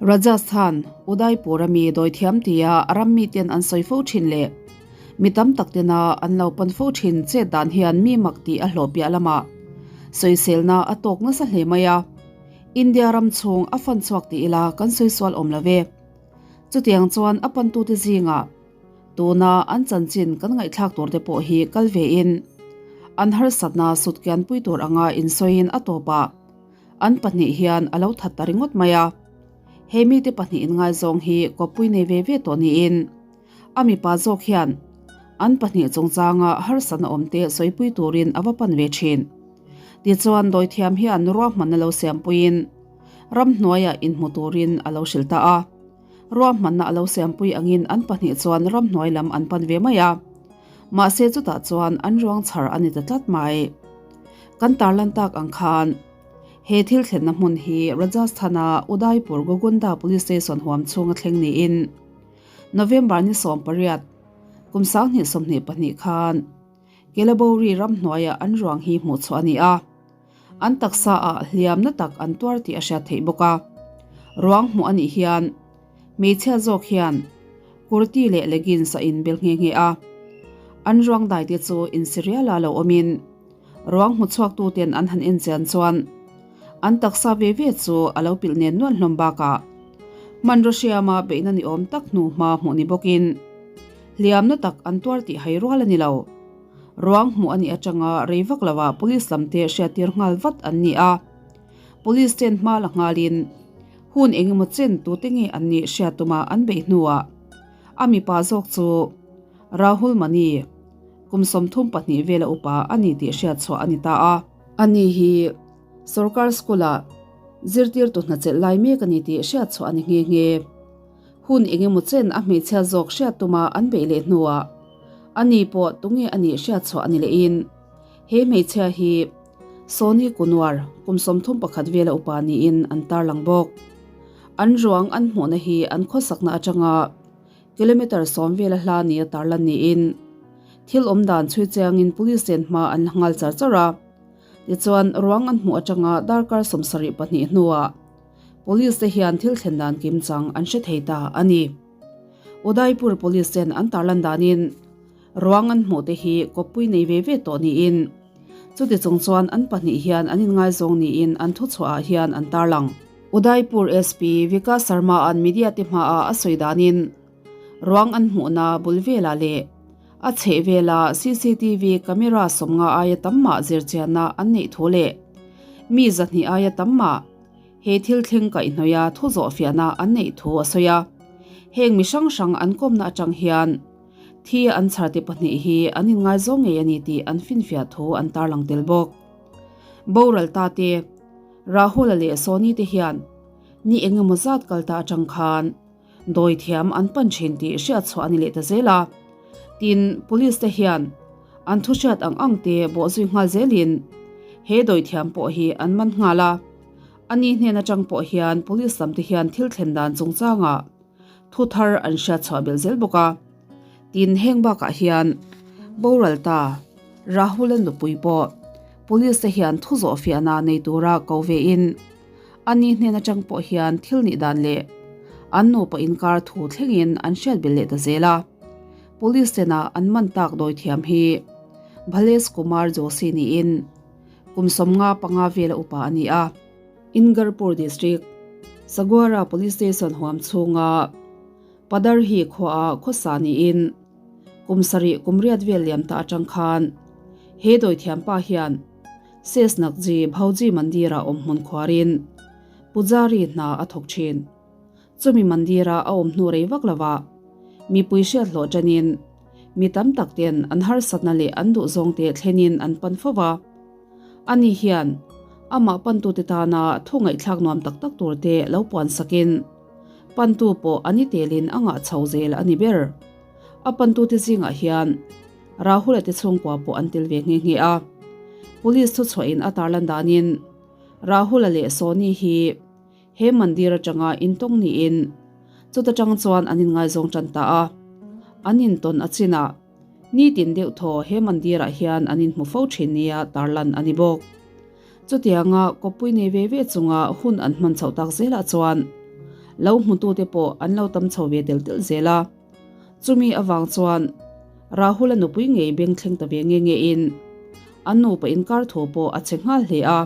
Rajasthan, Udaipur a mi dawithiam tia a ram miten an sawi fo thin leh mi tam tak tena an lo pan fo thin chet dan hian mi mak tih a hlawh piah lamah sawiselna a tawk nasa hle mai a, India ram chhung a fan chhuak ti ila kan sawi sual awm lo ve. Chutiang chuan a pantute zingah tuna an chanchin kan ngaihthlak tur te pawh hi kal vein an harsatna sutkianpui tur anga insawiin a tawpah An pahnih hian a lo that ta ringawt mai a. He mite pahnih inngaizawng hi kawppui nei ve ve tawh niin a mipa zawk hian an pahnih chungchanga harsatna awmte sawipui turin a va pan ve thin. Tichuan dawithiam hian ruahmanna lo siampuiin ramhnuaiah inhmu turin a lo hrilh ta a. Ruahmanna a lo siampui angin an pahnih chuan ramhnuai lam an pan ve mai a. Mahse chutah chuan an ruang chhar a ni ta tlat mai. Kan tarlan tak ang khan he thil thlenna hmun hi Rajasthan-a Udaipur Gogunda Police Station huam chhunga thleng niin November ni 18, kum 2022 khan Kelabori ramhnuaiah an ruang hi hmuh chhuah a ni a. An taksa ah hliamna tak an tuar tih a hriat theih bawk a. Ruang hmuh a nih hian hmeichhia zawk hian kurti leh leggings a inbel nghe nghe a. An ruang dai te chu insirial a lo awmin ruang hmu chhuak tu ten an han en chian chuan an taksa ve ve chu a lo pilh nen nual hlawm bakah hmanraw hriama beihna ni awm tak hnu hma hmuh ni bawkin hliamna tak an tuar tih hai rual a ni lo. Ruang hmuh a nih atanga rei vak lovah police lam te hriattir nghal vat an ni a. Police ten hma la nghalin hun eng emaw chen tute nge an nih hriat tuma an beih hnuah a mipa zawk chu Rahul Mani, kum 32 vela upa a ni tih hriat chhuah a ni ta a. Ani hi sorkar school-ah zirtirtu hnachelh lai mek a ni tih hriat chhuah a ni nghe nghe. Hun eng emaw chen a hmeichhia zawk hriat tuma an beih leh hnuah ani pawh tunge a nih hriat chhuah a ni lehin he hmeichhia hi Soni Kunwar kum 31 vela upa niin an tarlang bawk. An ruang an hmuhna hi an khawsakna atanga kilometre 10 vela hla nia tarlan niin thil awm dan chhui chiangin police chen hma an la nghal char char a. Tichuan ruang an hmuh atanga darkar 72 hnuah Police te hian thil thlen dan kim chang an hre thei ta a ni. Udaipur Police ten an tarlan danin ruang an hmuh te hi kawppui nei ve ve tawh niin chuti chung chuan an pahnih hian an inngaizawng niin an thuchhuah ah hian an tarlang. Udaipur SP Vikas Sharma an media te hmaah a sawi danin ruang an hmuhna bul velah leh a chheh vela cctv camera 50 aia tam mah zirchianna an neih thu leh mi 200 aia tam mah He thil thleng kaihhnawih a thu zawh fiahna an neih thu a sawi a. Heng mi hrang hrang an kawmna atang hian thi an chhar te pahnih hi an inngaizawng ngei a ni tih an finfiah thu an tarlang tel bawk. Boral ta te, Rahul-a leh Soni te hian ni eng emaw zat kal ta atang khan dawi thiam an pan thin tih hriat chhuah a ni leh ta zel a. Tin, police te hian an thu hriat ang ang te bawhzui nghal zelin he dawi thiam pawh hi an man nghal a. Ani hnen atang pawh hian police lam te hian thil thlen dan chungchangah thu thar an hriat chhuah belh zel bawk a. Tin, heng bakah hian boral ta Rahul-a nupui pawh police te hian thu zawh fiahna nei tura ko vein ani hnen atang pawh hian thil nih dan leh an nupa inkar thu thlengin an hriat belh leh ta zel a. Police tena an man tak dawi thiam hi Bhalesh Kumar Joshi niin kum 55 vela upa a ni a. Ingarpur District, Sagwara Police Station huam chhunga Padarhi khuaah khawsa niin kum 7 kum 8 vel liam ta atang khan he dawithiam pa hian Sesnakji Bhauji Mandir-ah awm hmun khuarin pujari hna a thawk thin. Chumi mandira a awm hnu rei vak lovah mipui hriat hlawh tanin mi tam tak ten an harsatna leh an duhzawng te thlenin an pan fo va. Ani hian amah pantute tana thu ngaihthlak nuam tak tak tur te lo puan sakin pantu pawh a ni telin a ngah chho zel a ni ber. A pantute zingah hian Rahul-a te chhungkua pawh an tel ve nghe nghe a. Police thuchhuahin a tarlan danin Rahul-a leh Soni hi he mandir atanga intawng niin chuta tang chuan an inngaizawng tan ta a. An intawn a chinah nitin deuh thaw he mandirah hian an inhmu fo thin nia tarlan a ni bawk. Chutianga kawppui nei ve ve chunga hun an hman chhoh tak zelah chuan Lo hmutute pawh an lo tam chho ve tel tel zel a. Chumi avang chuan Rahul-a nupui ngei beng thleng ta ve nge nge in an nupa inkar thu pawh a che nghal hle a.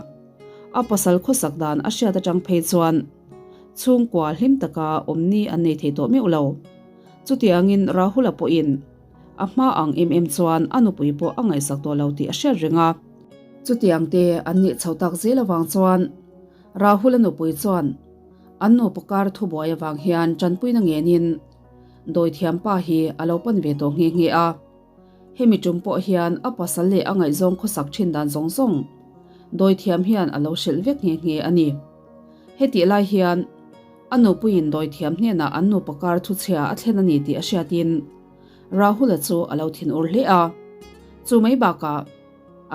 A pasal khawsak dan a hriat atang phei chuan chhungkua hlim taka awm ni an nei thei tawh meuh lo. Chutiangin Rahul-a pawhin a hma ang em em chuan a nupui pawh a ngaihsak tawh lo tih a hriat reng a. Chutiang te an nih chho tak zel avang chuan Rahul-a nupui chuan an nupa kar thubuai avang hian tanpuina ngenin Dawithiam pa hi a lo pan ve tawh nghe nghe a. Hemi tum pawh hian a pasal leh a ngaihzawng khawsak thin dan zawng zawng Dawithiam hian a lo hrilh vek nghe nghe a ni. Hetih lai hian a nupuiin Dawithiam hnenah an nupa kar thuchhia a thlen a ni tih a hriatin Rahul-a chu a lo thinur hle a. Chu mai bakah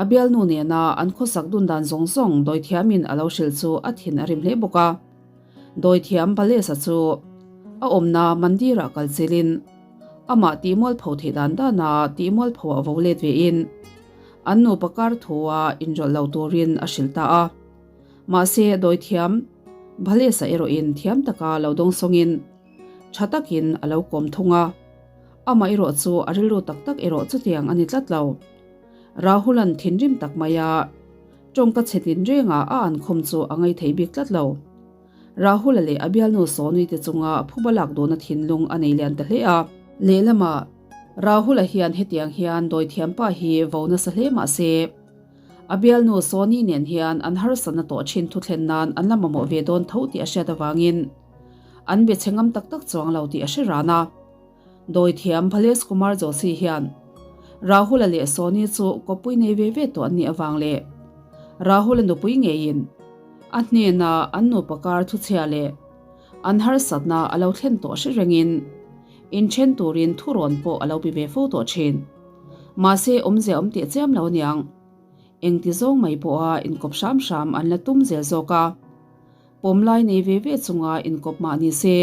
a bialnu nena an khawsak dun dan zawng zawng Dawithiamin a lo hrilh chu a thin a rim hle bawk a. Dawithiam Balesa chu a awmna mandirah kal chilin amah tihmualpho theih dan dana tihmualpho a vo let vein an nupa kar thua inrawlh lo turin a hrilh ta a. Mahse, dawithiam Balesa erawhin thiam taka lo dawngsawngin tha takin a lo kawm thung a. Amah erawh chu a rilru tak tak erawh chutiang a ni tlat lo. Rahula'n thinrim tak maia Tawngka chhe tin rengah a an khum chu a ngaithei bik tlat lo. Rahula leh a bialnu Sawni te chunga phuba lak duhna thinlung a nei lian ta hle a. Lehlamah, Rahula hian hetiang hian dawithiampa hi vo nasa hle mah se, a bialnu Sawni nen hian an harsatna tawh thin thuthlen nan an la mamawh ve dawn tho tih a hriat avangin an be chhe ngam tak tak chuang lo tih a hre ran a. Dawithiam Bhalesh Kumar Joshi hian Rahul-a leh Soni chu kawppui nei ve ve tawh an nih avang leh Rahul-a nupui ngeiin a hnena an nupa kar thuchhia leh an harsatna a lo thlen tawh hre rengin inthen turin thurawn pawh a lo pe ve fo tawh thin. Mahse awmzia awm teh chiam lo aniang. Engti zawng mai pawha inkawp hram hram an la tum zel zawk a. Pawmlai nei ve ve chunga inkawp mah ni se,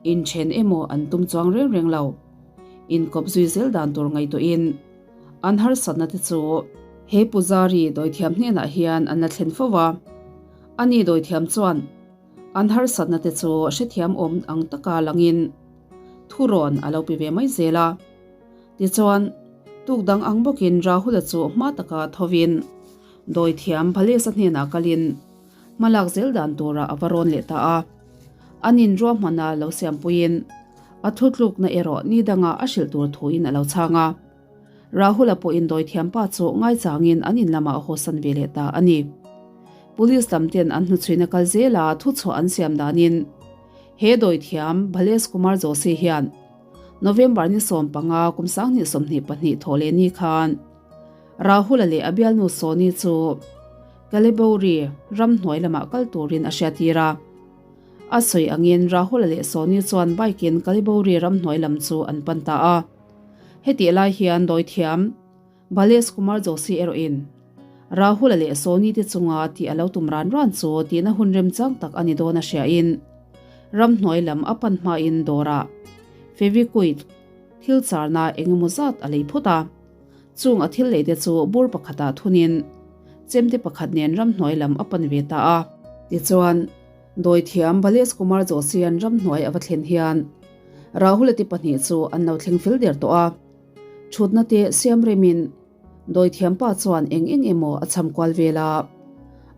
inthen emaw an tum chuang reng reng lo. Inkawp zui zel dan tur ngaihtuahin an harsatna te chu he puzari dawithiam hnenah hian an la thlen fo a. Ani dawithiam chuan an harsatna te chu hrethiam awm ang taka langin thurawn a lo pe ve mai zel a. Tichuan, tuk dang ang bawkin Rahula chu hma taka thovin dawithiam Bhalesa hnenah kalin, Hmalak zel dan turah a va rawn leh ta a. An inruahmana lo siampuiin a thutlukna erawh ni dangah a hrilh tur thuin a lo chhang a. Rahul-a pawhin dawithiampa chu ngaichangin an in lamah a hawsan ve leh ta a ni. Police lam ten an hnuchhuina kal zela thuchhuah an siam danin he dawithiam Bhalesh Kumar Joshi hian November ni 15 kum 2022 thawh leh ni khan Rahul-a leh a bialnu Soni chu Kalebouri ramhnuai lamah kal turin a hriattir a. A sawi angin Rahul-a leh Soni chuan bike-in Kalebouri ramhnuai lam chu an pan ta a. Hetih lai hian dawithiam Bhalesh Kumar Joshi erawhin Rahul-a leh Soni te chunga tih a lo tum ran ran chu tihna hun remchang tak a ni dawn a hriain ramhnuai lam a pan hmain dawrah Fevikwik thil charna engemaw zat a lei phawt a. Chung a thil lei te chu bur pakhatah thunin chemte pakhat nen ramhnuai lam a pan ve ta a. Tichuan, dawithiam Balesh Kumar Joshi-a'n ramhnuai a va thlen hian Rahul-a te pahnih chu an lo thleng fel der tawh a. Thutna te siam remin dawithiam pa chuan eng eng emaw a cham kual vel a.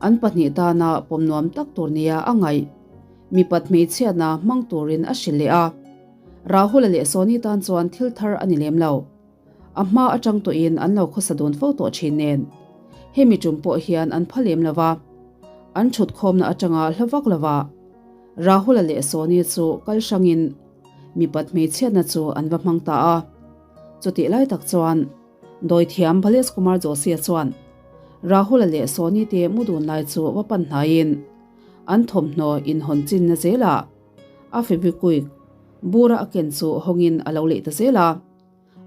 An pahnih tana pawm nuam tak tur nia a ngaih mipat hmeichhiatna hmang turin a hrilh leh a. Rahul-a leh Soni tan chuan thil thar a ni lem lo. A hma atang tawhin an lo khawsa dun fo tawh thin nen, hemi tum pawh hian an pha lem lo va, an thut khawmna atanga hla vak lo va, Rahul-a leh Soni chu kal hrangin mipat hmeichhiatna chu an va hmang ta a. Chutih lai tak chuan dawithiam Bhalesh Kumar Joshi-a chuan Rahul-a leh Soni te mu dun lai chu va pan hnaiin an thawmhnaw inhawn chinna zelah a Fevikwik bura a ken chu hawngin a lo leh ta zel a.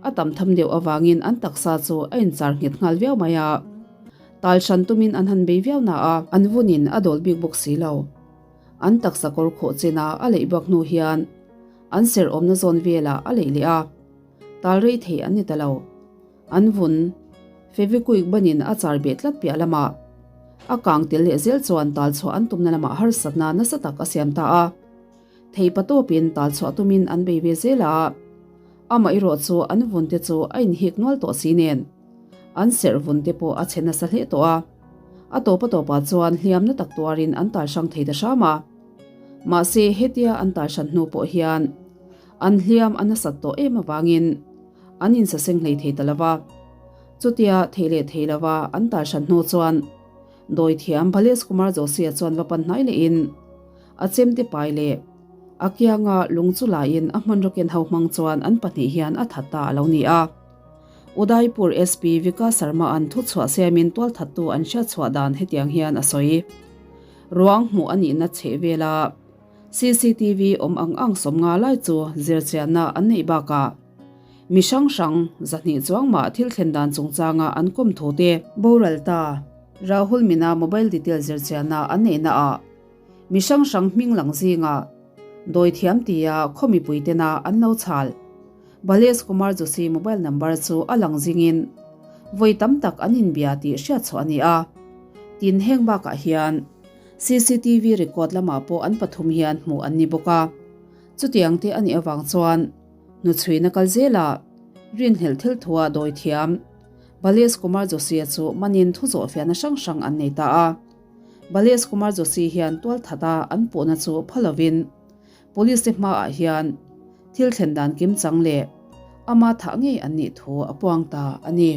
A tam tham deuh avangin an taksa chu a inchar nghet nghal viau mai a. Tal hran tumin an han bei viau na a, an vunin a dawl bik bawk si lo. An taksa kawr khawh chena a leih bak hnu hian an serh awmna zawn velah a leih leh a, tal rei thei an ni ta lo. An vun Fevikwik banin a char beh tlat piah lamah a kang tel leh zel chuan tal chhuah an tumna lamah harsatna nasa tak a siam ta a. Theihpatawpin tal chhuah tumin an bei ve zel a, amaherawh chu an vun te chu a inhik nual tawh si nen, an serh vun te pawh a chhe nasa hle tawh a. A tawp a tawpah chuan hliamna tak tuarin an tal hrang thei ta hram a. Mahse hetia an tal hran hnu pawh hian an hliam a nasat tawh em avangin an insaseng hlei thei ta lo va. Chutia thei leh thei lova an tal hran hnu chuan Dawithiam Bhalesh Kumar Joshi-a chuan va pan hnai lehin a chemte pai leh a kianga lung chu laiin a hmanraw ken ho hmang chuan an pahnih hian a that ta a lo ni a. Udaipur SP Vikas Sharma-a'n thuchhuah siamin tualthattu an hriatchhuah dan hetiang hian a sawi. Ruang hmuh a nihna chheh vela cctv awm ang ang sawmnga lai chu zirchianna an neih bakah mi hrang hrang zahnih chuang mah thil thlen dan chungchanga an kawm thu te boral ta Rahul Mina mobile detail zirchianna an neihna ah mi hrang hrang hming lang zingah dawithiam tia khaw mipui tena an lo chhal. Balesh Kumar Joshi mobile number chu a lang zingin vawi tam tak an inbia tih hriatchhuah a ni a. Tin heng bakah hian cctv record lamah pawh an pathum hian hmuh an ni bawk a. Chutiang te a nih avang chuan hnuchhuina kal zelah rinhlelh thil thua dawithiam Balesh Kumar Joshi-a chu manin thu zawhfiahna hrang hrang an nei ta a. Balesh Kumar Joshi hian tualthata an puhna chu pha lovin Police te hmaah hian thil thlen dan kimchang leh ama thah ngei an nih thu a puang ta a ni.